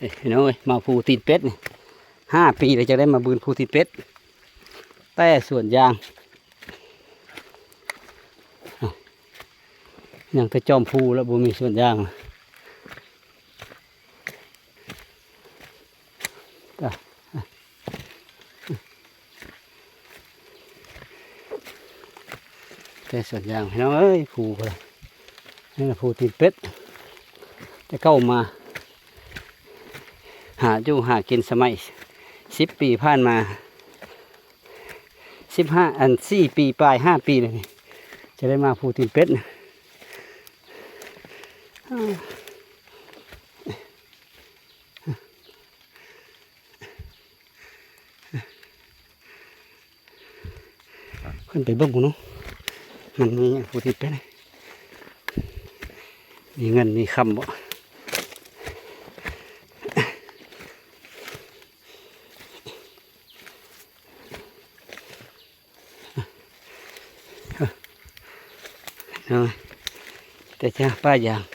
ເອີຍ ພີ່ນ້ອງເອີຍ ມາພູຕີນເປັດນີ້ ຫ້າປີແລ້ວ ຈັ່ງໄດ້ມາບືນພູຕີນເປັດ ແຕ່ສວນຢາງ ຍັງແຕ່ຈອມພູແລ້ວ ບໍ່ມີສວນຢາງ. ແຕ່ສວນຢາງ ພີ່ນ້ອງເອີຍ ພູພຸ້ນລະ ນີ້ລະພູຕີນເປັດ ແຕ່ເກົ່າມາ ຫາຢູ່ຫາກິນສະໄໝສິບປີຜ່ານມາ ສິບຫ້າ ອັນ ສີ່ປີປາຍ ຫ້າປີແລ້ວນີ້ ຈະໄດ້ມາພູຕີນເປັດນະ. ຂຶ້ນໄປເບິ່ງພຸ້ນເນາະ ມັນມີຫຍັງ ຜູ້ທີ່ເປັນ ມີເງິນມີຄຳບໍ່? ເນາະ ແຕ່ຈະປ່າຢາງ